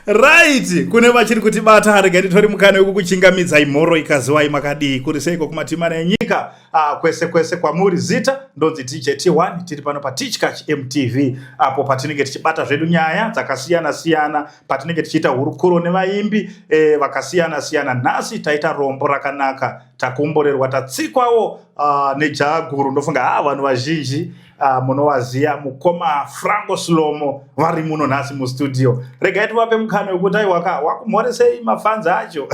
Right, kune vachiri kutibata, regai titori mukana wekukuchingamidzai. Mhoro ikaziwai, makadii, kuri seiko kumatimana enyika? Kwese kwese kwamuri, zita ndonzi DJ T1. Tiri pano paTichkach MTV, apo patinenge tichibata zvedu nyaya dzakasiyana siyana, patinenge tichiita hurukuro nevaimbi vakasiyana siyana. Nhasi taita rombo rakanaka, takomborerwa, tatsikwawo nejaguru. Ndofunga vanhu vazhinji munovaziva, mukoma Franco Slomo vari muno nhasi mustudio. Regai tivape mukana wekuti aiwaka wakumhoresei mafans acho,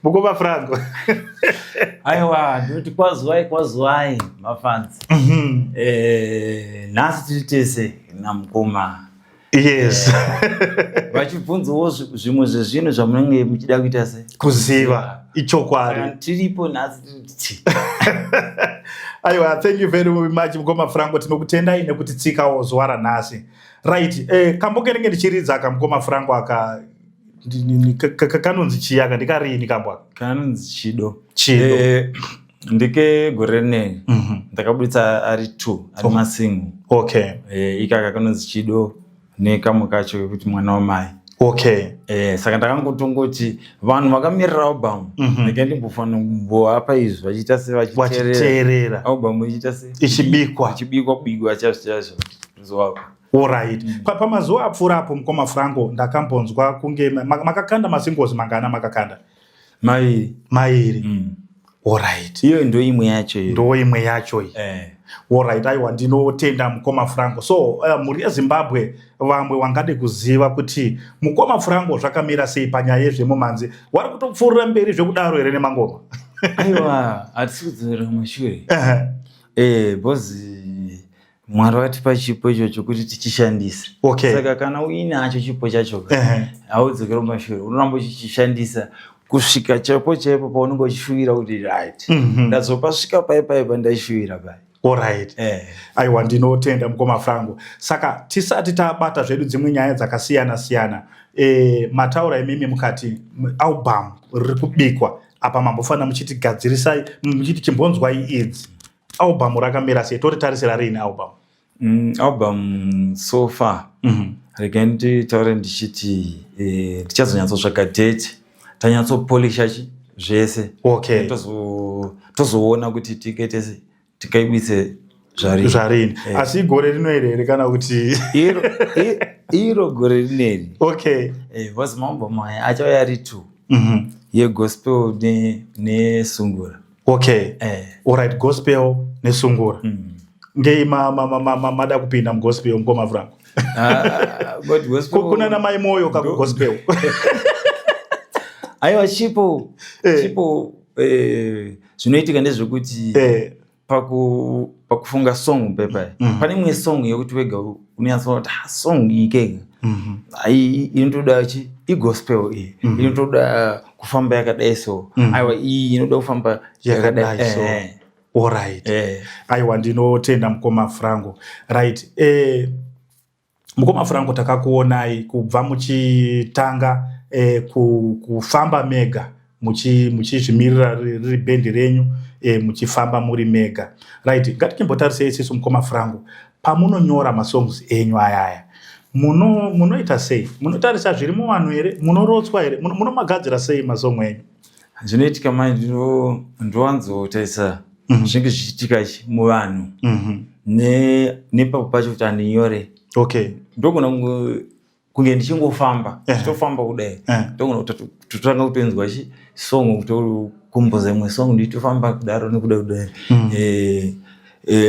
mukoma Franco. Aiwa, ndinoti kwazuwai, kwazuwai mafans. Nhasi tiri tese namukoma. Vachibvunzawo zvimwe zvezvinhu zvamunenge muchida kuita se Kuziva, ichokwadi. Saka tiripo nhasi tiri. Aiwa, thank you very much, mukoma Franco. Tinokutendai nekutitsikawo zuva ranhasi. Right, kambo kenenge ndichiridza aka, mukoma Franco, aka kanonzi chii aka? Ndikarini kambo aka? Kanonzi Chido. Chido. Ndekegore rineri. Ndakabuditsa ari two, ari masingle. Ikaka kanonzi Chido nekamwe kacho kekuti Mwana Wamai. Saka ndakangotongoti vanhu vakamirira album, ndenge ndimbofanira kumboapa izvi vachiita se vachiteerera. Vachiteerera. Album ichiita se Ichibikwa. Ichibikwa bikwa chaizvo chaizvo, zowapa. Alright. Pamazuva apfuura apo, mukoma Franco, ndakambonzwa kunge makakanda masingles mangana makakanda? Mairi. Mairi. Alright. Iyo ndo imwe yacho iyo. Ndo imwe yacho iyi. Eh. Alright, aiwa, ndinotenda, mukoma Franco. So mhuri yeZimbabwe, vamwe wangade kuziva kuti mukoma Franco zvakamira sei panyaya yezvemumanzi. Wari kutopfuurira mberi zvekudaro here nemangoma? Aiwa, hatisi kudzorera kumashure, because Mwari vakatipa chipo icho chokuti tichishandise. Saka kana uinacho chipo chacho, haudzokeri kumashure, unoramba uchichishandisa kusvika chaipo chaipo paunenge uchishuvira kuti right, ndazopasvika pai pai pandaishuvira pai. Alright. Aiwa, ndinotenda, mukoma Franco. Saka tisati tabata zvedu dzimwe nyaya dzakasiyana siyana, mataura imimi mukati album riri kubikwa. Apa mambofanira muchiti gadzirisai, muchiti chimbonzwai idzi. Album rakamira sei? Toritarisira riini album? Album so far, regai nditaure ndichiti ndichazonyatsotsvaga date, tanyatsopolisha chi zvese. Tozoona kuti tikaite se tikaibise zvarini. Zvarini? Asi gore rino here kana kuti? Iro gore rineri. Because maalbum aya achauya ari two, yegospel nesungura. Alright, gospel nesungura. Ngei mada kupinda mugospel, mukoma Franco? Ah, but gospel Kuna namai Moyo kakugospel. Aiwa, chipo. Chipo, zvinoitika ndezvekuti pakufunga song pepa, pane imwe song yekuti wega unonyatsoona kuti, "Ah, song iyi kega ai inotoda chi igospel iyi, inotoda kufamba yakadai." So aiwa, iyi inoda kufamba yakadai so. Alright. Aiwa, ndinotenda, mukoma Franco. Right, mukoma Franco, takakuonai kubva muchitanga kufamba mega, muchizvimirira riri bhendi renyu, muchifamba muri mega. Right, ngatichimbotarisei isisu, mukoma Franco, pamunonyora masongs enyu ayaya, munoita sei? Munotarisa zviri muvanhu here? Munorotswa here? Munomagadzira sei masong enyu? Zvinoitika manje, ndowanzotarisa zvinenge zvichiitika chi muvanhu nepapo pacho kuti andinyore. Ndogona kunge ndichingofamba, ndichitofamba kudai, ndogona kutotanga kutoinzwa chi song, kutokomboza imwe song ndichitofamba kudaro nekuda kudai.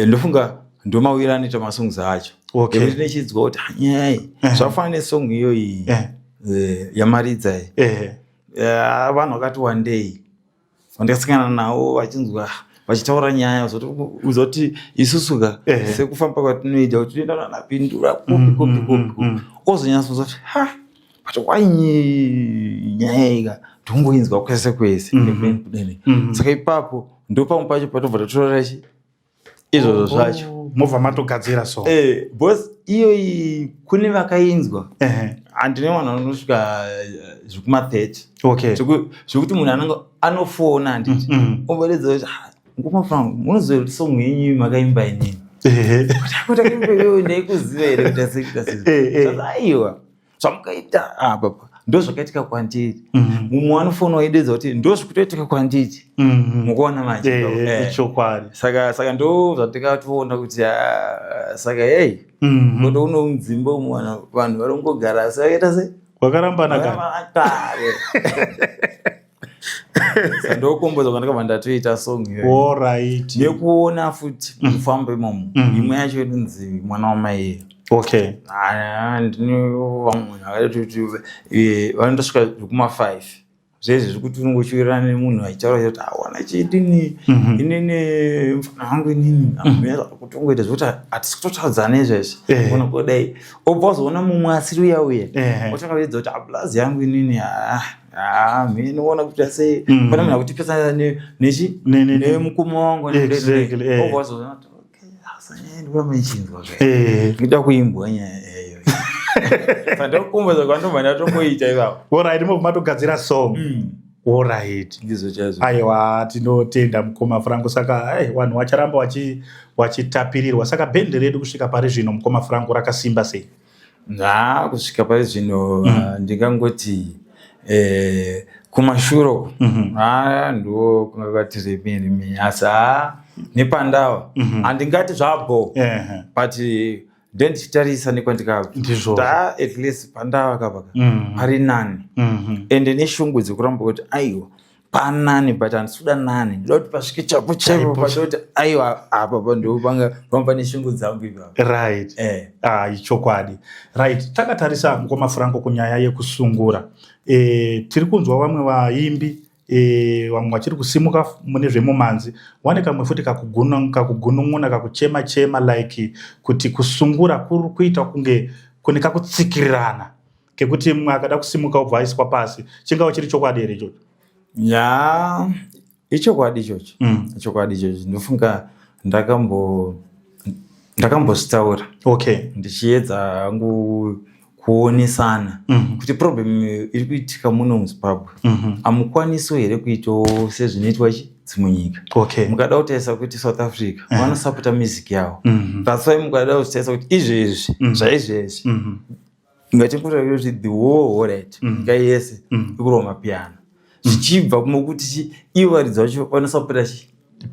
Ndofunga ndomawiro anoita masongs acho. Ekuti ndichinzwa kuti, "Ah, nyaya iyi zvafanana nesong iyoyi yamaridza iyi." Vanhu vakati wandei vandakasangana navo vachinzwa vachitaura nyaya, uzoti isusu ka sekufamba kwatinoita kuti toenda nanapindura kupi, kupi, kupi, kupi. Ozonyatsozwa kuti, "Ha, but why nyaya ika ndongoinzwa kwese kwese?" Kudini. Saka ipapo ndo pamwe pacho patobva tatorera chi izvozvo zvacho. Oh, mobva matogadzira so. Because iyoyi kune vakainzwa, handine vanhu vanosvika zvekuma30, zvekuti munhu anenge anofona, handiti, obaridza kuti, "Ah, ngoma Frangu, munoziva kuti song yenyu makaimba inini?" Kuti akaimba iyoyo, ndaikuziva here kuti asekuita. Aiwa. Zvamukaita apa ndo zvakaitika kwandiri. Mumwe anofona waidedza kuti ndo zvikutoitika kwandiri. Mukuona manje? Ichokwadi. Saka ndo zvatikatoona kuti, ah, saka hei, koto uno mudzimba umu vanhu vari kungogara, asi vakaita sei? Wakarambana kani. Saka ndokomboza kwandakabva ndatoita song iyoyo. Nekuona futi mufambo imomo, imwe yacho inonzi "Mwana Wamaiye". Ah, ndine vamwe vakatoti vanotosvika zvekuma5 zvezvi zvekuti unongochiwirirana nemunhu achitaura kuti awana chidini, inini mufana wangu, inini kutongoita zvekuti hatisi kutotaudzana izvezvi. Ona kudai obva wazoona mumwe asiri uya uya, otanga kuti ablazi yangu inini, ah, mheni uona kuti sei pane munhu akutipesana nechi nemukoma wangu. Obva wazoona kuti okay, asa nyaya ndikuramba ichinzwa, ndida kuimbwa nyaya iyoyo. Saka ndokumboza kwandobva ndatomboita ipapo. Alright, mobva matogadzira song. Alright. Ndizvo chaizvo. Aiwa, tinotenda mukoma Franco. Saka vanhu vacharamba vachitapirirwa. Saka bhendi redu kusvika pari zvino, mukoma Franco, rakasimba sei? Ha, kusvika pari zvino, ndingangoti kumashuro ha ndo kunga kwati remi remi, asi ha nepandava handingati zvabho, but then ndichitarisa nekwandikabva, ta at least pandava kapaka pari nani. Ende neshungu dzekuramba kuti aiwa, panani, but handisi kuda nani, ndoda kuti pasvike chapo chaipo, patoti aiwa, apa ndo panga pane shungu dzangu ipapo. Right. Ah, ichokwadi. Right, takatarisa, mukoma Franco, kunyaya yekusungura, tiri kunzwa vamwe vaimbi, vamwe vachiri kusimuka mune zvemumanzi, wane kamwe futi kakugunun'una, kakuchema chema, like kuti kusungura kuri kuita kunge kune kakutsikirirana kekuti mumwe akada kusimuka obva aiswa pasi. Chingava chiri chokwadi here ichocho? Ya, ichokwadi ichocho. Ichokwadi ichocho. Ndinofunga ndakambozvitaura ndichiedza hangu kuonesana kuti problem iri kuitika muno muZimbabwe, hamukwanisiwo here kuitawo sezvinoitwa chi dzimwe nyika? Mukada kutarisa kuti South Africa, vanosapota music yavo. That's why mukada kutarisa kuti izvezvi, zvaizvezvi, ngatimbotaura kuti the whole, right, nyika yese ikurova mapiano, zvichibva mokuti chi ivo varidzi vacho vanosapota chi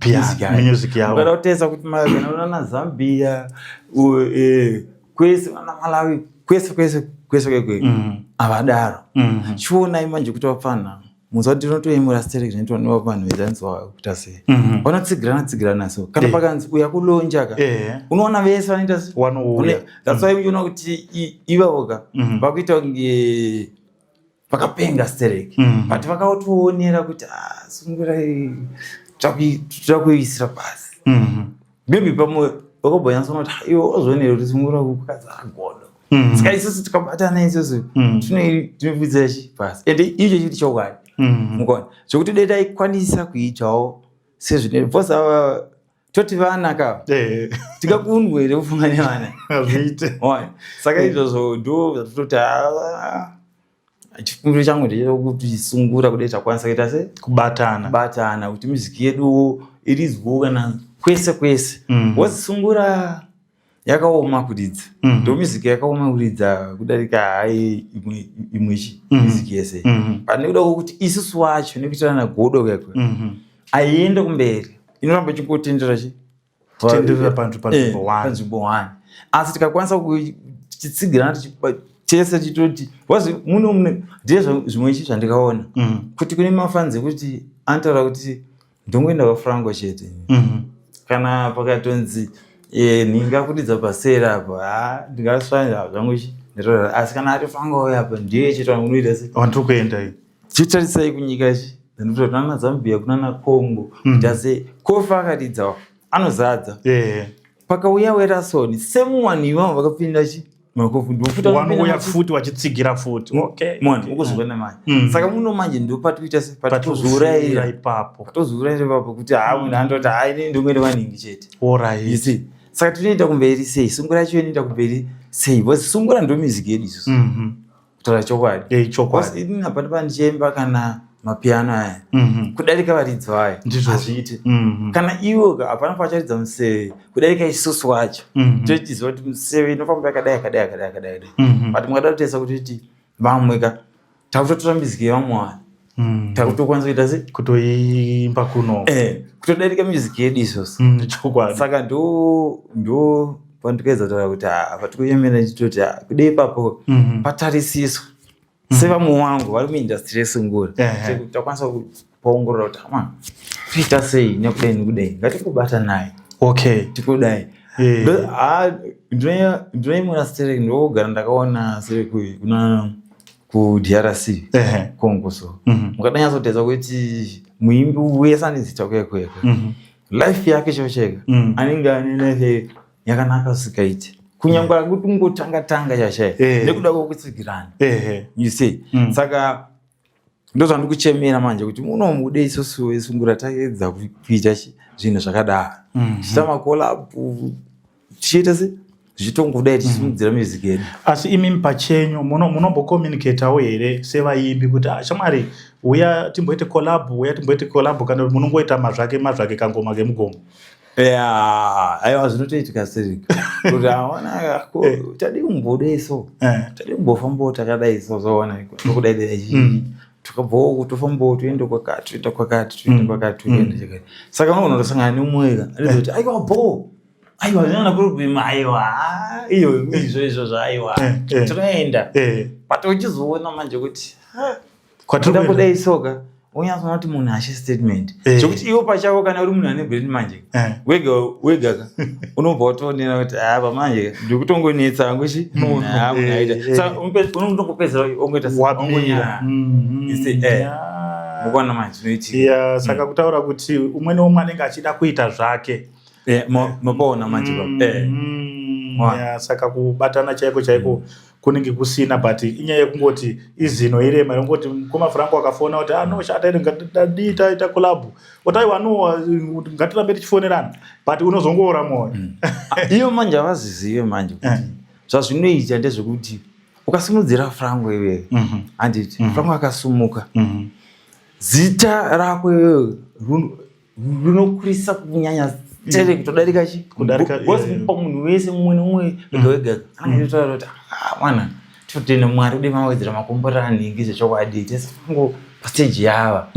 music yayo. Music yavo. Mukada kutarisa kuti kana unana Zambia, kwese vana Malawi, kwese kwese kwese kwekwe, havadaro. Chionai manje kuti vapfana munzwa kuti tinotoemura sterek zvinoitwa nevavanhu vezanziwa kuita sei, vanotsigirana tsigirana. So kana pakanzi uya kulaunch ka, unoona vese vanoita se Vanouya. That's why uchiona kuti ivavo ka vakuita kunge vakapenga sterek, but vakatoonera kuti, ah, sungurai toda kuisira pasi. Maybe pamwe vakabonyatsona kuti, "Ah, iwe wazvionera kuti sungura kukazara godo." Saka isusu tikabatana isusu, tinoibudisa chi pasi. Ende icho chiri chokwadi. Mukaona zvekuti dai taikwanisa kuitawo sezvine, because ava toti vana ka, tingakundwe here kufunga nevana? Hazviite. Ona. Saka izvozvo ndo zvatototi, ah, chikumbiro changu ndechekuti sungura kudai takwanisa kuita se Kubatana. Kubatana kuti muziki yedu iridzwewo kana kwese kwese. Wozisungura yakaoma kuridza. Ndo muziki yakaoma kuridza kudarika hai imwe chi muziki yese. Pane kuda kwokuti isusu wacho nekuitirana godo kwekwe, haiende kumberi, inoramba ichingotendera chi Tenderera panzvimbo one. Panzvimbo one. Asi tikakwanisa tichitsigirana, tese tichitoti, because muno mune ndiye zvimwe ichi zvandikaona kuti kune mafans ekuti anotaura kuti ndongoenda kwaFranco chete. Kana pakatonzi nhinga kuridza pasera apa, ha, ndingasvanya zvangu ichi ndinotaura, asi kana ari Franco uya apa, ndiye chete unoita se Wandiri kuenda iyi. Chitarisai kunyika ichi, ndinotaura kunana Zambia, kunana Congo, kuita sei, Kofi akaridza anozadza. Pakauya Werasoni, same one ivavo vakapinda chi makofi ndofuta. Vanouya futi vachitsigira futi. Okay. Mona ukuzviona manje? Saka muno manje ndo patikuita se patozviurayira ipapo. Patozviurayira ipapo kuti ha, munhu andoti, "Ha, ini ndongoenda maningi chete." You see? Saka tinoenda kumberi sei? Sungura yacho inoenda kumberi sei? Because sungura ndo music yedu isusu, kutaura chokwadi. Chokwadi. Because inini hapana pandichiemba kana Mapiano aya kudarika varidzi vayo. Ndizvo. Hazviiti. Kana iwo hapana pacharidza museve kudarika isusu wacho. Tochiziva kuti museve inofamba yakadai, yakadai, yakadai, yakadai, yakadai. But mukada kutarisa kuti vamwe ka, takutotora music yevamwe vanhu, takutokwanisa kuita se Kutoimba kuno. Kutodarika music yedu isusu. Chokwadi. Saka ndo pandikaedza kutaura kuti patikuemera chitoti kude ipapo patarisiswa sevamwe wangu vari muindustry yesungura. Takwanisa kupaongorora kuti ama toita sei nekudai nekudai, ngatingobata naye. Tikudai. Ndinoimura sterek, ndogara ndakaona sterek kuna kuDRC Congo, so mukadanyatsoteedza kuti muimbi wese ane zita kwekwe, life yake chocheka, anenge ane life yakanaka usikaiti, kunyangwe kuti ungotanga tanga chachai nekuda kwekutsigirana. You see? Saka ndozvandiri kuchemera manje kuti munomude isusu esungura taedza kuita zvinhu zvakadaro, tichiita macollab, tichiita se zvichitongodai, tichisimudzira music yedu. Asi imimi pachenyu munombocommunicatawo here sevaimbi kuti, "Ah, shamwari, uya timboite collab, uya timboite collab," kana kuti munongoita mazvake mazvake, kangoma kemugomo? Ya, aiwa, zvinotoitika sei kuti aona tadi kumbodai so, tadi kumbofambawo takadai so, zoona tokudai dai, tukabvawo tofambawo, toenda kwakati, toenda kwakati, toenda kwakati, toenda chakati. Saka unogona kutosangana nemumwe anozoti, "Aiwa bo, aiwa, zvinoona problem, aiwa, iyo izvo izvozvo, aiwa, tinoenda." But uchizoona manje kuti Kwatiri kuda kuenda. Kudai soka unyatsoona kuti munhu ashe statement zvekuti iwo pachako, kana uri munhu ane brain manje, wega wega ka unobva watoonera kuti apa manje ndikutongonetsa hangu chi Munhu, munhu aita. Saka unotongopedzera ongoita Wamira. ongonyara. You see, mukuona manje zvinoitika. Yeah, saka kutaura kuti umwe neumwe anenge achida kuita zvake. Mapaona manje baba. Yeah, saka kubatana chaiko chaiko kunenge kusina, but inyaya yekungoti izino irema yongoti mukoma Franco akafona kuti, "Ah, no, shata iri ngatidii taita collab," otaiwa, "No, ngatirambe tichifonerana," but unozongoora mwoyo. Ah, iyo manje havazizive manje kuti zvazvinoita ndezvekuti ukasimudzira Franco iwewe, handiti Franco akasumuka, zita rako iwewe rinokurisa kunyanya tere kutodarika chi Kudarika, Because pamunhu wese mumwe nemumwe wega wega anenge achitaura kuti, "Ah, mwana, totenda Mwari kudai mawedzera makombora anhingi zvechokwadi tese Franco pastage yava."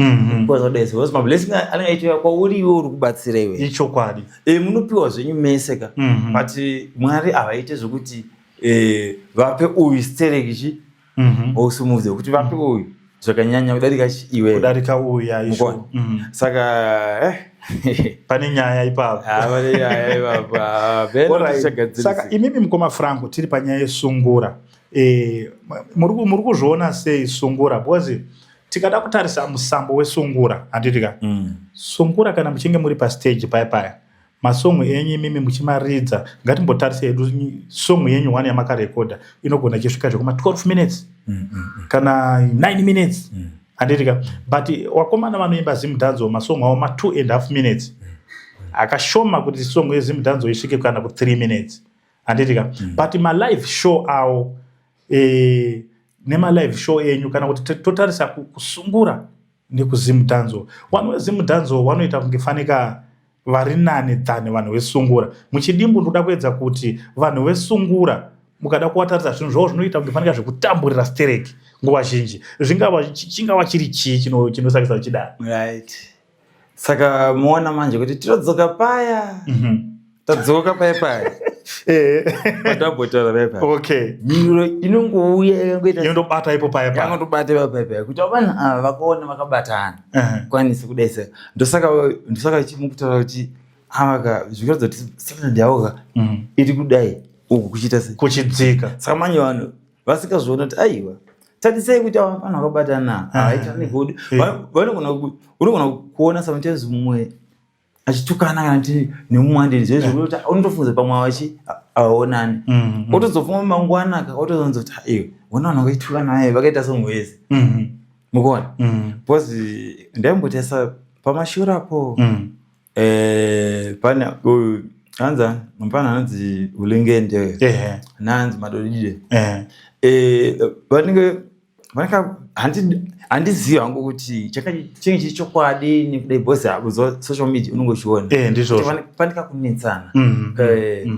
Because kudai so, because mablessing anenge achitouya kwauri iwe uri kubatsira iwe. Ichokwadi. Munopiwa zvenyu mese ka, but Mwari havaite zvokuti vape uyu stereki chi osimudze, kuti vape uyu zvakanyanya kudarika chi iwe. Kudarika uya isho. Mukuona? Saka Pane nyaya ipapo. Ah, pane nyaya ipapo. Ah, beno Alright. tichagadzirisa. Saka imimi mukoma Franco, tiri panyaya yesungura, muri kuzviona sei sungura? Because tikada kutarisa musambo wesungura, handiti ka, sungura kana muchinge muri pastage paya paya, masongs enyu imimi muchimaridza, ngatimbotarise hedu song yenyu one yamakarekodha inogona ichisvika zvekuma 12 minutes kana 9 minutes, handiti ka? But wakomana vanoimba zimdancehall, masong avo ma 2 and half minutes, akashoma kuti song yezimdancehall isvike kana ku 3 minutes, handiti ka? But malive show awo nemalive show enyu, kana kuti totarisa kusungura nekuzimdancehall, vanhu vezimdancehall vanoita kunge fanika vari nani than vanhu vesungura. Muchidimbu ndoda kuedza kuti vanhu vesungura, mukada kuvatarisa, zvinhu zvavo zvinoita kunge fanika zvekutamburira stereki nguva zhinji. Zvingava chingava chiri chii chinosakisa chidaro? Right, saka muona manje kuti tinodzoka paya, tadzoka paya paya patambotaura paya paya. Mhinduro inongouya yakangoita Inondobata ipo paya paya. Yakangotobata ipa paya paya kuti vanhu ava vakaona vakabatana kwanisa kudai. Saka ndosaka chimukutaura kuti avaka zvikuratidza kuti standard yavo ka iri kudai, uku kuchiita sei? Kuchidzika. Saka manje vanhu vasingazviona kuti aiwa, tarisai kuti ava vanhu vakabatana havaita negodo. Unogona kuona sometimes mumwe achitukana kana kuti nemumwe andini zvezvo, kuti unotofunza pamwe vachi aonani, otozofunga mangwana ka, otozonza kuti, "Aiwa, ona vanhu vakaitukana naye vakaita somwezi." Mukuona? Because ndaimbotarisa pamashure apo, pane uyu hanzi mupana anonzi Ulengende nanzi Madodide. Vanenge Handizivi hangu kuti chinge chiri chokwadi nekudai, because social media unongochiona. Ndizvozvo. Pane kakunetsana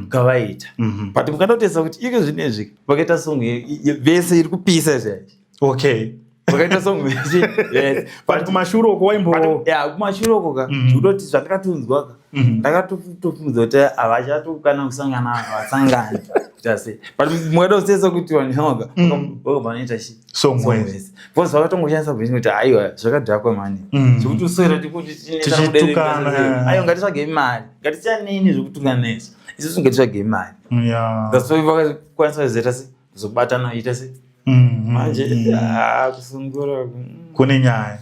kavaita, but mukandotesa kuti iko zvinezvi vakaita song vese iri kupisa izvezvi. Vakaita song vese, yes. But kumashure uko waimbo Ya, kumashure uko ka, zvekutoti zvandakatonzwa ka, ndakatofunza kuti havachatokana kusangana, havasangani kuita sei, but mukada kusesa kuti vanhu vaka vakabva vanoita chi Song wese. Because vakatongoshandisa bhini kuti aiwa, zvakadhakwa mani, zvekuti uswera tikuti Tichitukana. Aiwa, ngatitsvagei mari, ngatisiyanei nezvekutukana izvi, isusu ngatitsvagei mari. That's why vakakwanisa kuzoita se kuzobatana ita se manje ah, kusungura Kune nyaya.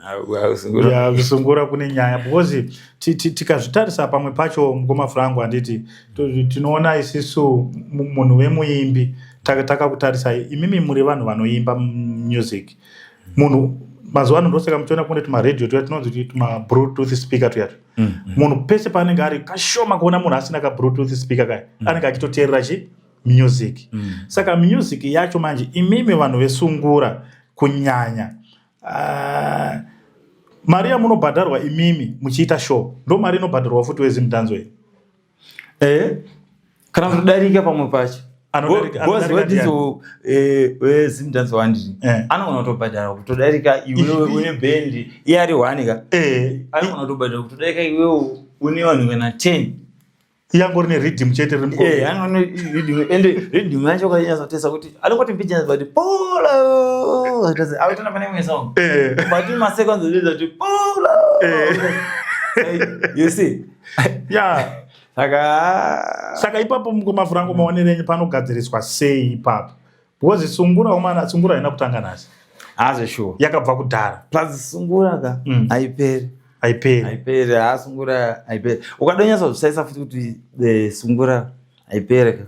Ah, kusungura. Ya, kusungura kune nyaya, because tikazvitarisa pamwe pacho, mukoma Frango, handiti tinoona isisu munhu wemuimbi takakutarisai imimi muri vanhu vanoimba music. Munhu mazuva ano, ndosaka muchiona kune tumaredhiyo tuya tinonzi kuti tuma-Bluetooth speaker tuya. Munhu pese paanenge ari, kashoma kuona munhu asina ka-Bluetooth speaker kaya, anenge achitoteerera chi music. Saka music yacho manje, imimi vanhu vesungura kunyanya, mari yamunobhadharwa imimi muchiita show ndo mari inobhadharwa futi weZimdancehall iyi? Kana kutodarika pamwe pacho. Anodarika Wedizo weZimdancehall wandiri anogona kutobhadhara kutodarika iwewe une bhendi, iye ari one ka. Anogona kutobhadhara kutodarika iwewe une vanhu kana 10. Iyangori neriddim chete riri Anogona riddim, ende riddim yacho ukanyatsa kuti anongoti mbijana, but pola awitana pane imwe song, but maseconds ridza kuti pola. You see? Saka Saka ipapo, mukoma Frango, maonero enyu, panogadziriswa sei ipapo? Because sungura umana, sungura haina kutanga nhasi. Hazvo, sure. Yakabva kudhara. Plus sungura ka haiperi. Haiperi. Haiperi. Ha, sungura haiperi. Ukadonyatsa kuzvitarisa futi kuti sungura haiperi ka,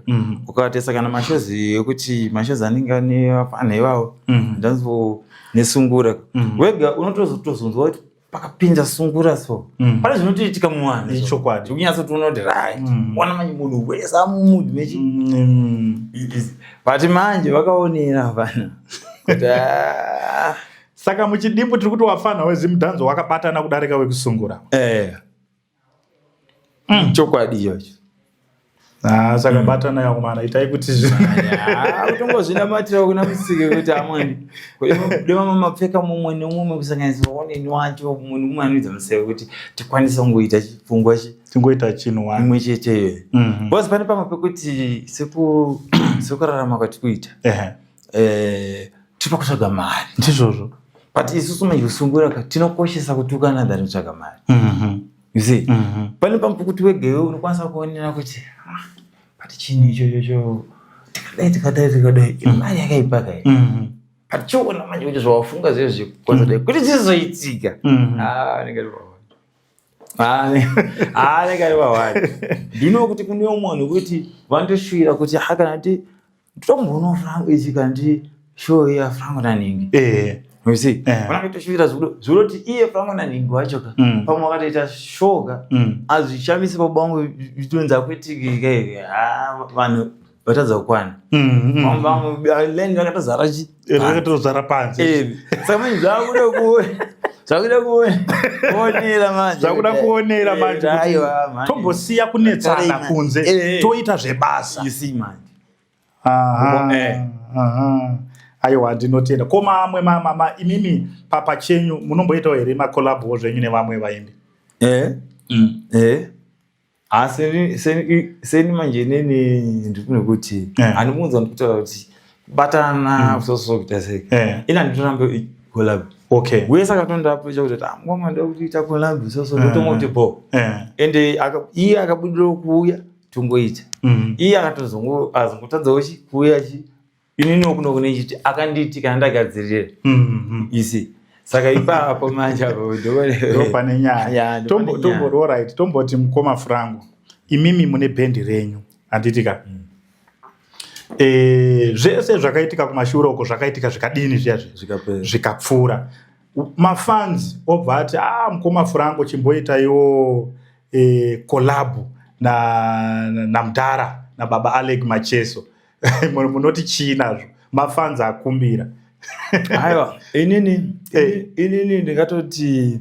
ukatesa kana mashows ekuti mashows anenge ane vafana ivavo, dancehall nesungura ka, wega unotozotozonzwa kuti pakapinda sungura so pane zvinotoitika muvanhu. Ichokwadi. Zvekunyatsotoona kuti right, ona manje munhu wese amumudhi mechi. But manje vakaonera vana kuti ah, Saka muchidimbu tiri kuti wafana weZimdancehall wakabatana kudarika wekusungura. Chokwadi ichocho. Ah, saka batana yakomana, itai kuti Kutongozvinamatira kuna Musiki kuti amweni dema mapfeka mumwe nemumwe, kusanganisira oneni wacho, mumwe nemumwe anoidza museve kuti tikwanise kungoita pfungwa chi Tingoita chinhu one. Imwe cheteyo, because pane pamwe pekuti sekurarama kwatikuita, tiri pakutsvaga mari. Ndizvozvo. But isusu manje kusungura ka tinokoshesa kutukana than kutsvaga mari. You see? Pane pamwe pekuti wega iwe unokwanisa kuonera kuti ah, but chinhu ichochocho tikadai, tikadai, tikadai, imari yakaipa kai. But choona manje kuti zvawafunga zviye zvikwanisa dai kuti zvizoitika. Ah, anenge ari pahwani. Ah, anenge ari pahwani. Ndino kuti kune umwe vanhu kuti vanotoshuwira kuti ha, kana ti tomboonawo Franco ichi, kana ti show yaFranco naningi. You see? Vanakatoshuwira zvinoti iye Franco naningi wacho ka, pamwe wakatoita show ka, azvishamisi pabango zvitonzi akuitiki ka, vanhu vatadza kukwana. Vamwe line rakatozara chi Rakatozara panze. Saka manje zvakuda kuonera manje. Zvakuda kuonera manje kuti Aiwa, manje. tombosiya kunetsana kunze, toita zvebasa. You see manje. Aha, aha. Aiwa, ndinotenda. Ko mamwe imimi pachenyu munomboitawo here macollabo zvenyu nevamwe vaimbi? Ha, seni manje inini ndiri kuti handimuudza, ndikutaura kuti kubatana kusoso kuita sei. Ini handitorambe collab. Wese akatondiapproacha kuti mukoma, ndoda kuita collab soso, ndotongoti bo. Ende iye akabudira kuuya, tongoita. Iye akatozongo azongotadzawo chi kuuya chi, ininiwo kuno kune chiti akanditi kana ndagadzirira. You see? Saka ipapo manje apo Ndo pane nyaya. Ya, ndo pane nyaya. Tomboti alright, tomboti mukoma Frango, imimi mune bhendi renyu, handiti ka? Zvese zvakaitika kumashure uko zvakaitika zvikadini zviya zviya, Zvikapera. Zvikapfuura, mafans obva ati, ah, mukoma Frango, chimboitaiwo collab namudhara nababa Alec Macheso. Munoti chii nazvo? Mafans akumbira. Aiwa, inini inini ndingatoti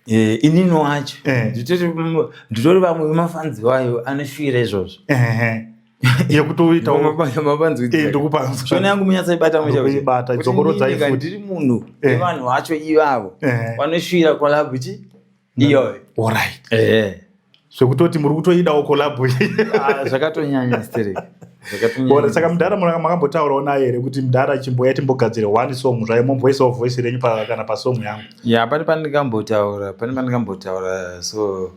inini wacho nditori vamwe vemafanzi vayo anoshuvira izvozvo. Yekutoita ndikupanzwa. Shona yangu munyatsaibata. Ndikuibata, dzokorodzai futi. Ndiri munhu wevanhu vacho ivavo vanoshuvira collab chi iyoyo. Alright, zvekutoti muri kutoidawo collab. Ah, zvakatonyanya sterek. Saka mudhara makambotaurawo naye here kuti, "Mudhara, chimboya timbogadzire one song zvayo, momboisawo voice renyu kana pasong yangu"? Ya, pane pandikambotaura so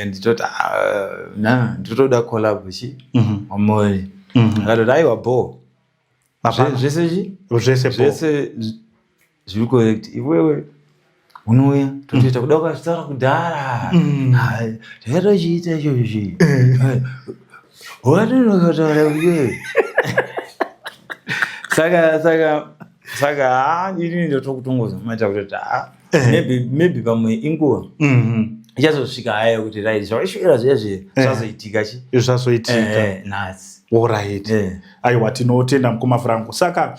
nditoti, "Ah, na nditoda collab chi wamori." Akatoti, "Aiwa, bo." Hapana. Zvese chi Zvese bo. Zvese zviri correct. Iwewe unouya totoita kuda ukazvitaura kudhara. Hai, takatochiita ichochi, wakatonotaura iwewe. Saka ha, inini ndotokutongozomaita kutoti ha, maybe pamwe inguva ichazosvika hayo kuti right, zvawashuvira zviya zviya zvazoitika chi. Zvazoitika. Nhasi. Alright. Aiwa, tinotenda mukoma Franco. Saka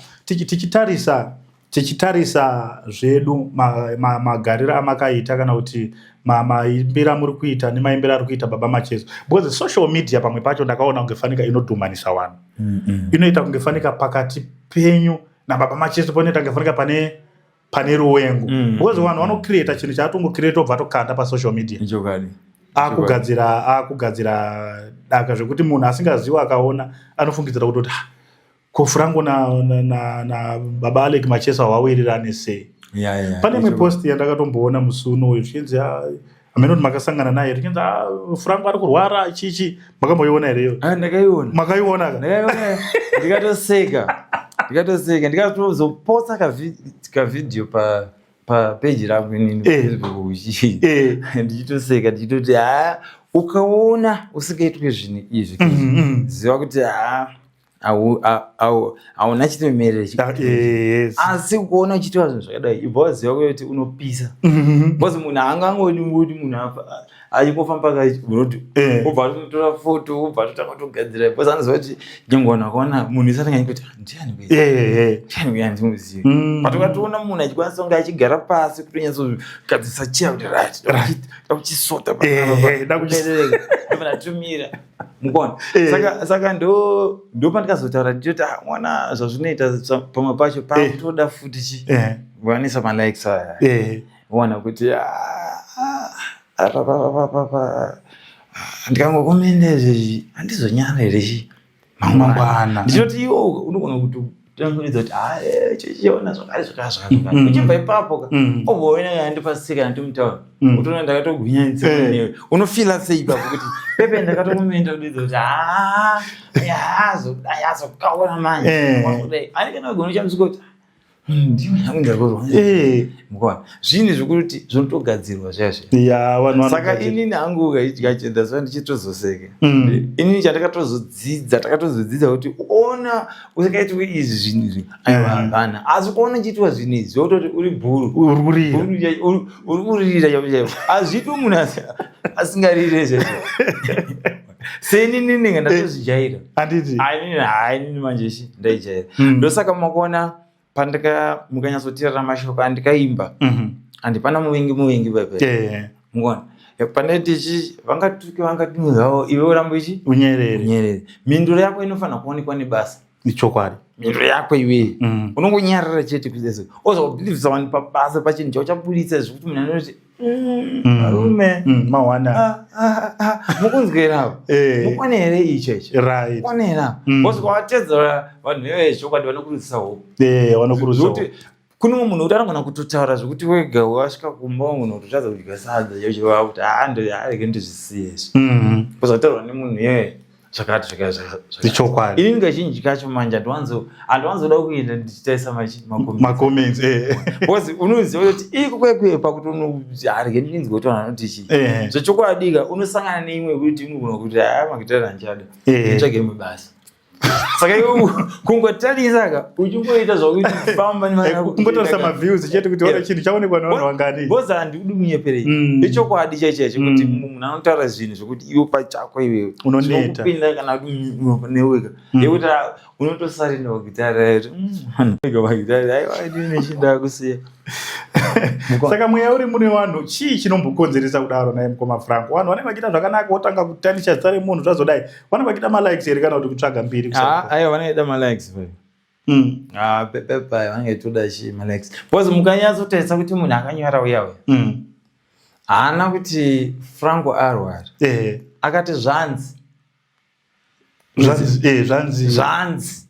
tichitarisa zvedu magariro amakaita kana kuti maimbiro amuri kuita nemaimbiro ari kuita Baba Macheso, because social media pamwe pacho ndakaona kunge fanika inodhumanisa vanhu, inoita kunge fanika pakati penyu naBaba Macheso panoita kunge fanika pane ruwengo, because vanhu vanocreata chinhu chaatongocreata, obva atokanda pasocial media. Ichokwadi. Akugadzira daka zvekuti munhu asingazivi akaona anofungidzira kutoti, "Ah, ko Franco na Baba Alec Macheso hawawirirane sei?" Ya. Pane imwe post yandakatomboona musi unoyu zvichinzi, "Ah," hameno kuti makasangana naye, zvichinzi, "Ah, Franco ari kurwara," chichi. Makamboiona here iyo? Ah, ndakaiona. Makaiona ka? Ndakaiona, ndikatoseka, ndikatozoposta kavhidhiyo papeji rangu inini Facebook ndichitoseka, ndichitoti, ha, ukaona usingaitwe zvinhu izvi, ziva kuti ha, hauna chitemerere. Yes. Asi kuona uchiitwa zvinhu zvakadai, ibva waziva kuti unopisa, because munhu haangangoni kuti munhu achingofamba kaunoti obva atotora foto, obva atotanga kutogadzira, because anoziva kuti nyange vanhu vakaona munhu isati anganyi kuti ndiani uyu? Ndiani uyu handimuzivi. But ukatoona munhu achikwanisa kunge achigara pasi kutonyatsogadzisa chair kuti right, dakuchisota, ndatumira mukona. Saka ndo pandikazotaura ndichoti, "Ah, mwana, zvazvinoita pamwe pacho pakutoda futi chi vanisa malikes aya." Ona kuti, ah, ah, apa pa pa pa pa ndikangokomenda izvezvi, handizonyara here chi mangwana? Ndichoti iwo unogona kutotanguridza kuti, "Ah, chichiona zvakari zvakari zvakati." Uchibva ipapo ka, obva yandipasika ndimutaura, utoona ndakatogwinyanyisa. Newe unofila sei ipapo kuti pepe ndakatokomenda kudidza kuti ha, yazokaura manje? Wazodai ani kana ugona uchamisika kuti ndiwe yangu ndakurwa. Mukaona zvinhu zvekuti zvinotogadzirwa zviya zviya. Ya, vanhu Saka vanogadzira. Inini hangu kaitya zuva ndichitozoseka. Inini chandakatozodzidza, takatozodzidza kuti ona usakaitwe izvi zvinhu izvi, aiwa, hapana. Asi kuona chiitwa zvinhu izvi, zvekutoti uri bhuru. Uri kurira. Uri kurira chaipo chaipo. Hazviitwi munhu asingarire chaizvo. Senini ndinge ndatozvijaira. Handiti? Hainini manje chi ndaijaira. Ndosaka makuona pandika mukanyatsoteerera mashoko andikaimba, handipana muvengi pepe. Mukuona pane tichi vangatuke, vangadini zvavo, iwe uramba ichi Unyerere. Unyerere. Mhinduro yako inofanira kuonekwa nebasa. Ichokwadi. Mhinduro yako iwewe, unongonyarara chete kuzeso, ozobhilivhisa vanhu pabasa pachinhu chauchaburitsa zvekuti munhu anoti, "Varume, Mawana. ah, ah, ah, mukunzwerawo, mukwane here icho icho?" Mukwane here apo? Because ukawatedzera vanhu vechokwadi vanokurudzisa hope. Vanokurudzisa. Zvekuti kune mumwe munhu kuti anogona kutotaura zvekuti wega wasvika kumba munhu kutotadza kudya sadza chaicho, kuti arege ndizvisiye izvi, kuzataurwa nemunhu iyeye zvakati zvakati zvakati. Inini kazhinji kacho manje handiwanzoda kuenda ndichitarisa macomments. Macomments. Because unoziva kuti iko kwekwe pakuti arege ndinzwe kuti vanhu vanoti chii. Zvechokwadi ka, unosangana neimwe yekuti unogona kuti, haa, magitari handichada, nditsvage rimwe basa. Saka iwe kungotarisa ka, uchingoita zvakuti famba. Kungotarisa maviews chete, kuti ona chinhu chaonekwa nevanhu vangani. Because handidi kunyeperei. Ichokwadi chaicho chekuti munhu anotaura zvinhu zvekuti iwe pachako iwewe Unoneta. zvinokupinda kana kuti neweka yekuti unotosarenda pagitari, pagitari, aiwa, ndine chinda kusiya. Saka mweya uri mune vanhu, chii chinombokonzeresa kudaro naye, mukoma Franco? Vanhu vanenge vachiita zvakanaka, votanga kutanisha zita remunhu, zvazodai. Vanenge vachiita malikes here kana kuti kutsvaga mbiri? Aiwa, vanoida malikes vai. Ah, pepepa vange toda chi malikes, because mukanyatsotarisa kuti munhu akanyora uya uya haana kuti Franco arwara. Akati zvanzi. Zvanzi, zvanzi. Zvanzi,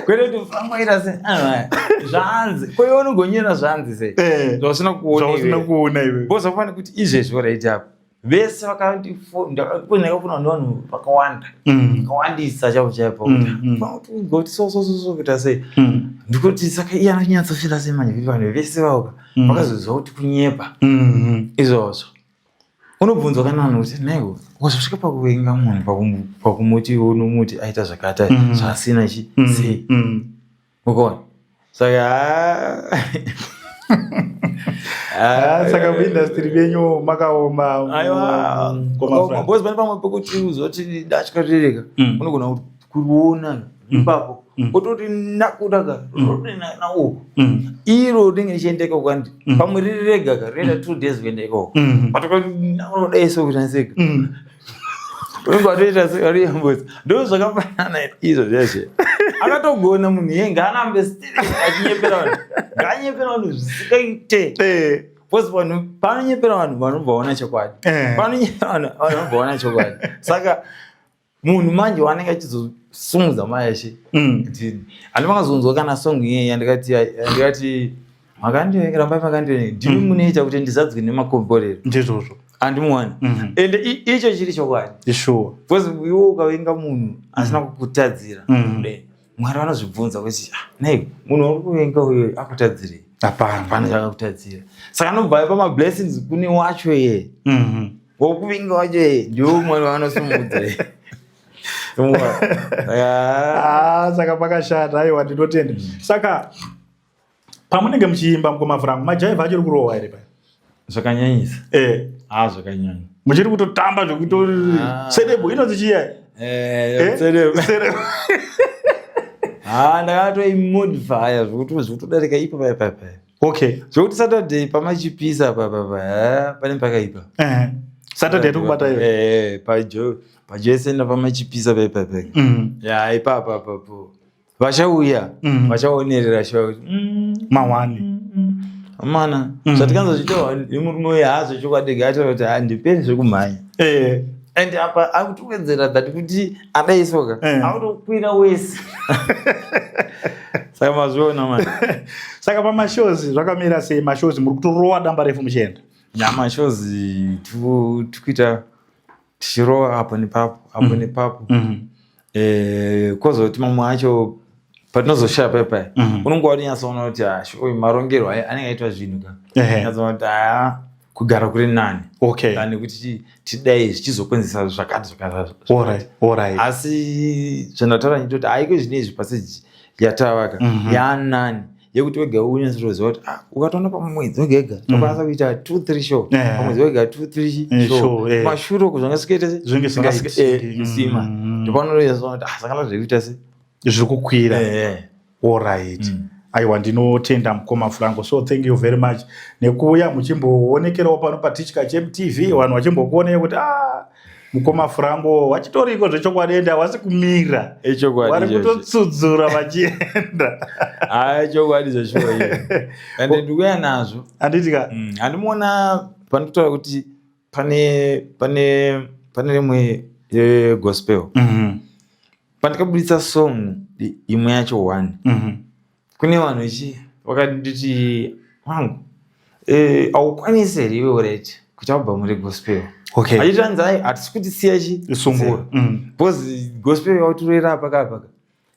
kwete kuti Franco aita se. Ah, zvanzi koiwe unogonyera zvanzi sei zvausina kuona? Zvausina Iwe. kuona iwe. Because zvakafanira kuti izvezvo right apa vese vakandifona, nevanhu vakawanda vakawandisa chaipo chaipo kuti so so so so kuita sei. Ndikuti saka iye anonyatsofira sei manje kuti vanhu vese vauka vakazoziva kuti kunyepa? Izvozvo unobvunzwa kana vanhu kuti, "Naiwo wazosvika pakuvenga munhu pakumuti unomuti aita zvakati zvasina chi sei?" Ukaona, saka Ah, saka muindustry menyu makaoma. Aiwa. Mukoma Franco. Because pane pamwe pekuti uzoti datya rireka, unogona kuriona ipapo, ototi nakudaka nauko iro rinenge richienda ikoko, kandi pamwe riri rega ka rinoenda 2 days kuenda ikoko. Patokadai so kuita seka, unenge watoita sekariyambudza. Ndo zvakafanana izvo zveshe. Akatogona munhu iye, ngaarambe still achinyepera vanhu, ngaanyepera vanhu zvisikaite. Because vanhu panonyepera vanhu, vanobva vaona chokwadi. Panonyepera vanhu, vanhu vanobva vaona chokwadi. Saka munhu manje wanenge achizosumudza mayashe, handi makazonzwa kana song iye yandikati makandirambai makandivenga, ndimi munoita kuti ndizadzwe nemakomborero. Ndizvozvo. Handimuwani. Ende icho chiri chokwadi. Ishuwa. Because iwe ukavenga munhu asina kukutadzira, Mwari vanozvibvunza kuti, "Ah, nei munhu uri kuvenga uyo akutadzirei?" Hapana. Hapana chakakutadzira. Saka anobva pamablessings kune wacho iye wokuvenga wacho iye, ndiwo Mwari vanosumudza. Ah, saka pakashata. Aiwa, ndinotenda. Saka pamunenge muchiimba, mukoma Franco, majaivha achiri kurohwa here paya? Zvakanyanyisa. Ah, zvakanyanya. Muchiri kutotamba zvekuto Ah. sedebo inonzi chiya? Sedebo. Sedebo. Ha, ndakatoimodifya zvekuti zvekutodarika ipa paya paya paya. Zvekuti Saturday pamachipisa papa pane pakaipa. Saturday yatikubata iyo? Eh, pajosenda pamachipisa paya paya paya. Ya, ipapa papo vachauya, vachaonerera shuwa kuti Mawani. Mana zvatikanza zviita nemurume uyu haazvo chokwadi, gaataura kuti handiperi zvekumhanya. And apa akutowedzera that kuti adaisoka akutokwira wese. Saka mazviona mani. Saka pamashows zvakamira sei? Mashows muri kutorowa damba refu muchienda? Nyamashows tikuita tichirova apo nepapo, apo nepapo. Kozoti mamwe acho patinozoshaya paya paya, unonge watonyatsoona kuti uyu marongerwo aya anenge aitwa zvinhu ka, nyatsoona kuti haa, kugara kuri nani than kuti tidai zvichizokonzesa zvakati zvakati. Asi zvandataura nditoti haiko zvinezvi paseji yatavaka yaanani yekuti wega unyatsotoziva kuti, ah, ukatoona pamwedzi wega wega tokwanisa kuita two three show, pamwedzi wega two three show, show. Mashure uko zvanga sikaite se Zvinge singaiti. Sima ndopanotoona kuti, ah, saka zvekuita se Zviri kukwira. Alright. Aiwa, ndinotenda, mukoma Franco. So thank you very much nekuuya muchimboonekerawo pano paTichkach MTV, vanhu vachimbokuonei kuti, ah, mukoma Franco vachitoriko zvechokwadi, ende havasi kumira. Ichokwadi. Vari Ichocho. kutotsudzura vachienda. Hai, chokwadi zveshuwa iyo, ende ndikuya nazvo. Handiti ka? Handimuona pandikutaura kuti pane rimwe yegospel pandikabuditsa song imwe yacho one, kune vanhu ichi vakanditi, "Wangu, haukwanisi here iwe alright kuti album regospel?" Achitanzi, "Ai, hatisi kuti siya chi Sungura. Because gospel yautorera apa kapaka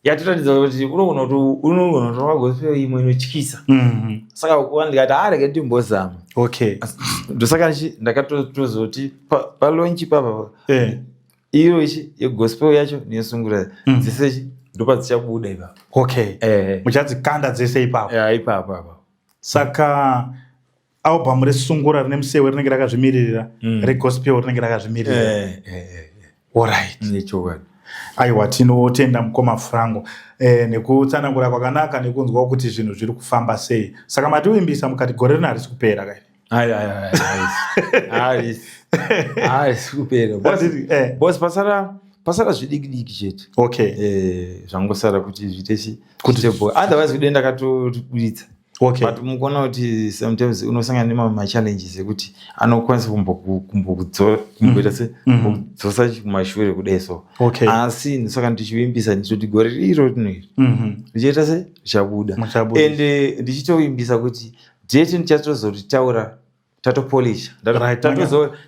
yatoratidza kuti unogona kutorova gospel imwe inotyisa." Saka ndikati, "Arege ndimbozama." Ndosaka ndakatozoti palaunch papa. Iyo ichi yegospel yacho neyesungura dzese chi ndopadzichabuda ipapo. Okay, muchadzikanda dzese ipapo? Yeah, ipapo apapo. Saka album resungura rine musewe rinenge rakazvimiririra, regospel rinenge rakazvimiririra? Eh. Alright. Nechokwadi. Aiwa, tinotenda mukoma Frango nekutsanangura kwakanaka nekunzwawo kuti zvinhu zviri kufamba sei. Saka mativimbisa mukati gore rino harisi kupera kai? Ai, ai, ai, harisi, harisi kupera. Boss, pasara zvidiki diki chete. Zvangosara kuti zviite chi kuti bo, otherwise kudai ndakatobuditsa. But mukuona kuti sometimes unosangana nemamwe machallenges ekuti anokwanisa kumboita se kumbokudzosa kumashure kudai so. Asi saka ndichivimbisa ndichitoti gore riro rino iri richaita se richabuda. Muchabuda. Ende ndichitovimbisa kuti date ndichatozoritaura tatopolisha.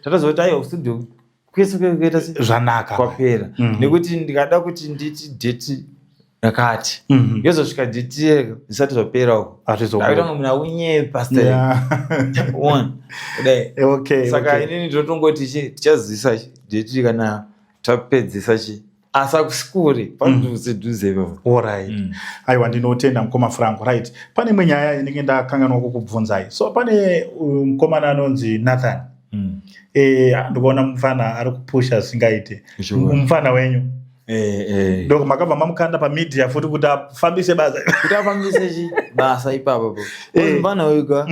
Tatozoti aiwa, studio kwese kuita se Zvanaka. kwapera. Nekuti ndikada kuti nditi date rakati, yozosvika date zvisati zvapera uko, Hazvizobuda. ndakuita kunge munhu aunyepa one kudai. Saka inini ndinotongoti chi tichazivisa chi date kana tapedzisa chi, asi akusi kure, padhuze dhuze ipapo. Alright. Aiwa, ndinotenda mukoma Franco. Right, pane imwe nyaya inenge ndakanganwa kukubvunzai. So pane mukomana anonzi Nathan. Ndikuona mufana ari kupusha zvisingaite. Mufana wenyu? Eh. Ndo makabva mamukanda pamedia futi kuti afambise basa? Kuti afambise chi basa ipapo po. Mufana wega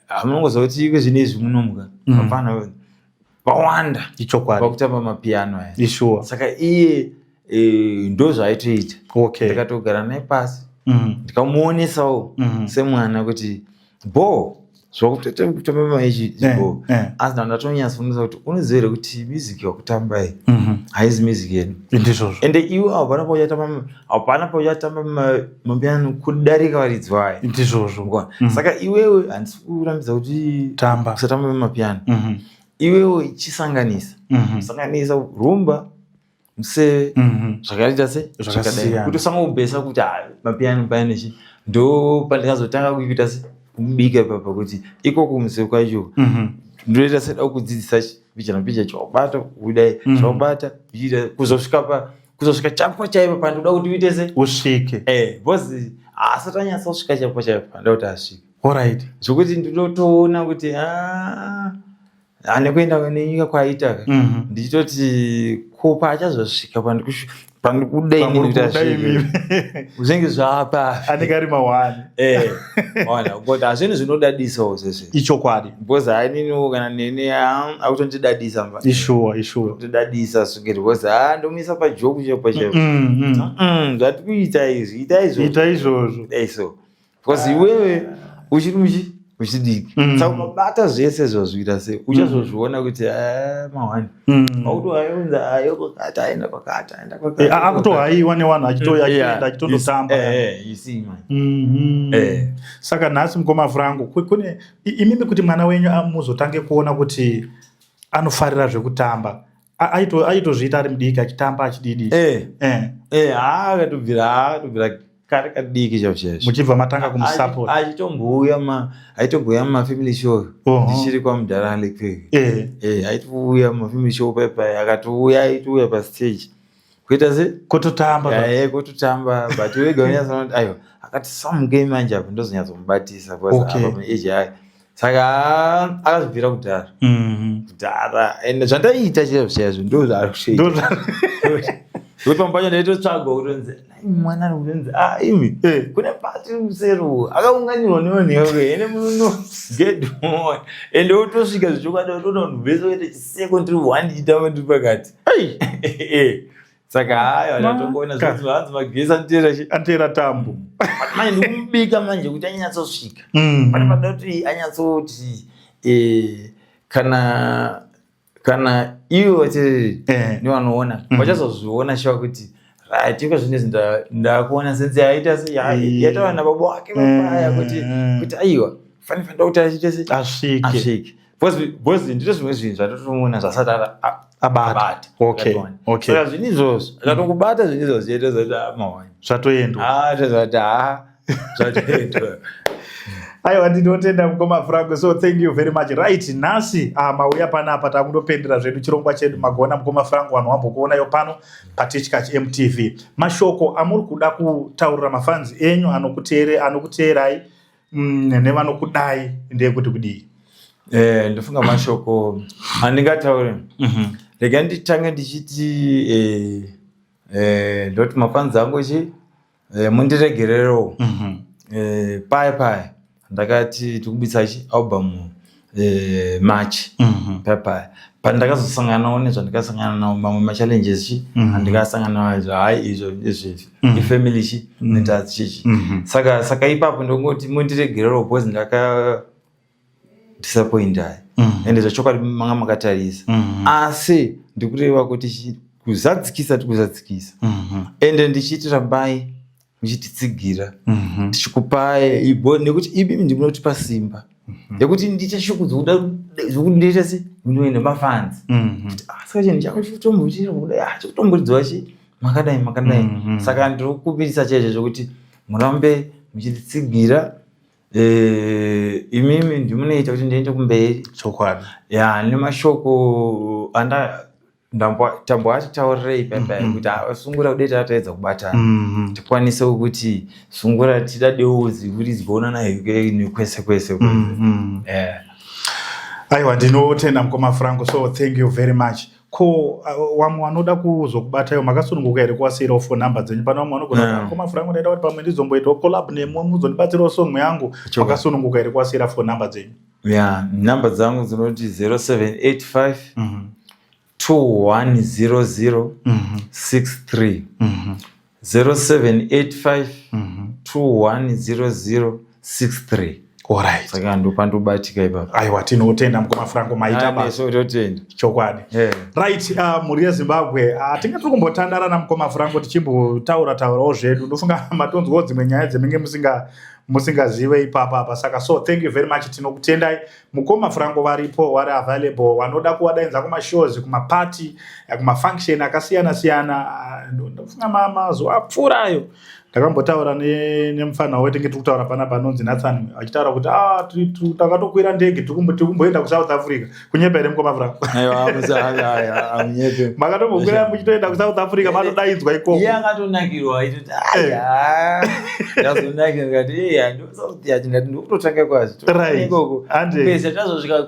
hamunongoziva kuti iko zvinezvi munomuka vafana vawanda pakutamba mapiano aya. Saka iye ndo zvaaitoita. Ndikatogara naye pasi, ndikamuonesawo semwana kuti bo zvakutotamba kutamba maichi bo, asi ndandatonyatsofunisa kuti unoziva here kuti music yakutamba iyi haizi music yedu? Ndizvozvo. Ende iwe hapana pauchatamba, hapana pauchatamba mapiano kudarika varidzi vayo. Ndizvozvo. Ukaona? Saka iwewe handisi kurambidza kuti Tamba. kusatamba mapiano. Iwewe chisanganisa, sanganisa rumba, museve, zvakaita se Zvakasiyana. kuti usangobhesa kuti ah, mapiano payani chi. Ndo pandikazotanga kuita se kumubika ipapa kuti ikoko museve kwacho ndinoita seda kudzidzisa mbichana mbicha, chaubata kudai, chaubata uchiita kuzosvika pa kuzosvika chapwa chaipo pandoda kuti uite se Usvike. Because asati anyatsa kusvika chapwa chaipo pandoda kuti asvike. Zvokuti ndinotoona kuti ah, ane kuenda nenyika kwaita ka. Ndichitoti ko paachazosvika pandikuda inini kuti Pamuri kuda asvike, imimi. zvinenge zvapa Anenge ari mawani. Ona kuti hazvinhu zvinodadisawo zvesve. Because haininiwo kana neni akutondidadisa mba. Ishuwa. Kutodadisa svikiri because ha ndomisa pajoku chaipo chaipo. Zvatikuita izvi, ita izvozvo. Ita izvozvo. Dai so because iwewe uchiri muchidiki, saka ukabata zvese zvazviita sei uchazozviona kuti ah, mawani akutoaunza ayo kwakati, aenda kwakati, aenda kwakati. Akutohaiwa nevanhu achienda achitondotamba. You see, man. Saka nhasi mukoma Frango, kune imimi kuti mwana wenyu muzotange kuona kuti anofarira zvekutamba, aitozviita ari mudiki achitamba achididi? Haa, akatobvira kari kadiki chaizvo chaizvo. Muchibva matanga kumusapota. AchitomboUya ma aitomboUya mumafamily show. Ndichiri kwamudhara Lekwe. Aitouya mumafamily show paipai, akatouya, aitouya pastage kuita se Kutotamba. Kutotamba, but wega unyatsoona kuti aiwa, akati samukei manje apa ndozonyatsomubatisa because apa age yake. Saka akazvibvira kudhara kudhara, and zvandaiita chaizvo chaizvo ndo zvaari kutoita. Kuti pamwe pacho ndaitotsvagwa kutonzi, "Nai, mwana ari kutonzi, ah, imi kune pati musero akaunganirwa nevanhu yavo ene muno get more." Ende wotosvika zvechokwadi, watoona vanhu vese vaita chiseko, ndiri one ndichitamba ndiri pakati. Saka haya, ndatongoona Maka. zvinzi hanzi magesi anoteera chi Anoteera tambo. But manje ndikumubika manje kuti anyatsosvika pane pada kuti anyatsoti kana ivo vateereri nevanoona vachazozviona shuwa kuti right, iko zvinezvi ndakuona sense yaita se yataura nababa wake vapaya kuti kuti aiwa, fanira kuti achiite se Asvike. Asvike, because ndizvo zvimwe zvinhu zvatotomuona zvasati Abata. abata. Saka zvinhu izvozvo akatongobata, zvinhu izvozvo chete zoti mawani. Zvatoendwa. Ah, tozati ha, zvatoendwa. Aiwa, ndinotenda mukoma Franco. So thank you very much. Right, nhasi mauya panapa, takundopendera zvedu chirongwa chedu. Magona mukoma Franco, vanhu vambokuonayo pano paTichkach MTV. Mashoko amuri kuda kutaurira mafans enyu anokuteerai nevanokudai ndeyekuti kudii? Ndofunga mashoko andingataure, rega nditange ndichiti ndoti mafans angu chi mundiregererewo. Paya paya ndakati tikubitsa chi album March, paya paya pandakazosanganawo nezvandikasangana nawo, mamwe machallenges chi andikasangana nawo, hai, izvo izvezvi ifamily chi netadzi chichi. Saka ipapo ndongoti mundiregererewo because ndaka disappointai, ende zvachokwadi manga makatarisa, asi ndikureva kuti kuzadzikisa tikuzadzikisa, ende ndichiti rambai muchititsigira, tichikupai ibo, nekuti imi ndimunotipa simba nekuti ndiite shuku dzokuda zvokuti ndiite se ndinoenda mafans. Ah, saka chinhu chako chikutomboitira kudai, ah, chikutomboridzwa chi makadai makadai. Saka ndiri kukumbirisa chaizvo zvokuti murambe muchititsigira. Imimi ndimunoita kuti ndiende kumberi. Ya, nemashoko anda tambowatitaurirei paipai kuti ah, sungura kudai tataedza kubatana, tikwanise kuti sungura tidadewo zikuridzwaona nayo kwese kwese kwese. Aiwa, ndinotenda mukoma Franco. So thank you very much. Ko vamwe vanoda kuzokubataiwo, makasununguka here kuvasiyirawo phone number dzenyu? Pane vamwe vanogona kuti, "Mukoma Franco, ndaida kuti pamwe ndizomboitawo collab nemwe, muzondibatsirawo song yangu." Makasununguka here kuvasiyira phone number dzenyu? Ya, namba dzangu dzinoti 0785 2100 63, 0785 2100 63. Alright. Saka ndopandobatika ipapo. Aiwa, tinotenda mukoma Franco, maita basa. Neso totenda. Chokwadi. Right, mhuri yeZimbabwe, tinge tiri kumbotandara namukoma Franco, tichimbotaura taurawo zvedu. Ndofunga matonzwawo dzimwe nyaya dzemunge musingazive ipapa apa. Saka so thank you very much, tinokutendai mukoma Franco. Varipo, vari available, vanoda kuvadaidza kumashows, kumapati, kumafunction akasiyana siyana. Ndofunga mazuva apfuurayo ndakambotaura nemufana wetinge tiri kutaura panapa anonzi Nathan, achitaura kuti ah, takatokwira ndege, tiri kumboenda kuSouth Africa. Kunyepa here, mukoma Franco? Aiwa, amunyepe. Makatombokwira muchitoenda kuSouth Africa, matodaidzwa ikoko? Iye akatonakirwa, aitoti aya ndazonakirwa, ndikati iya ndosouth yacho, ndati ndokutotanga kwazvo ikoko. Hande. Pesa tazosvika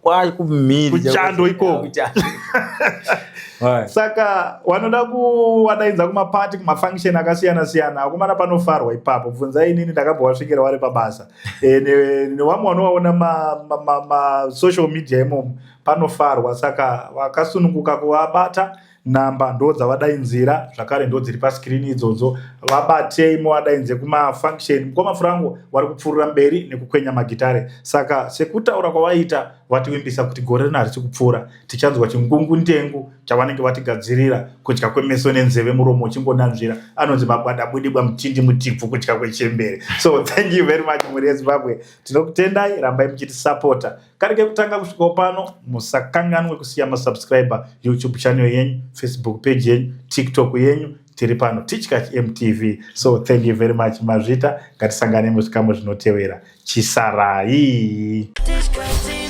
kwakumhiri. Kuchando ikoko. Kuchando. Saka vanoda kuvadaidza kumapati, kumafunction akasiyana siyana, akomana, panofarwa ipapo. Bvunzai inini, ndakambovasvikira vari pabasa. Nevamwe vanovaona masocial media imomo, panofarwa. Saka vakasununguka kuvabata, namba ndo dzavadainzira zvakare, ndo dziri paskirini idzodzo. Vabatei muvadainze kumafunction. Mukoma Franco vari kupfuurira mberi nekukwenya magitare. Saka sekutaura kwavaita, vativimbisa kuti gore rino harisi kupfuura tichanzwa chingungundengu chavanenge vatigadzirira, kudya kwemeso nenzeve, muromo uchingonanzvira, anonzi mabwadabwidibwa mutindi mutibvu, kudya kwechembere. So thank you very much, mhuri yeZimbabwe, tinokutendai, rambai muchitisapota. Kari kekutanga kusvikawo pano, musakanganwe kusiya masubscriber YouTube channel yenyu, Facebook page yenyu, TikTok yenyu. Tiri pano Tichkach MTV. So thank you very much, mazvita. Ngatisangane muzvikamu zvinotevera. Chisarai. Tichkach.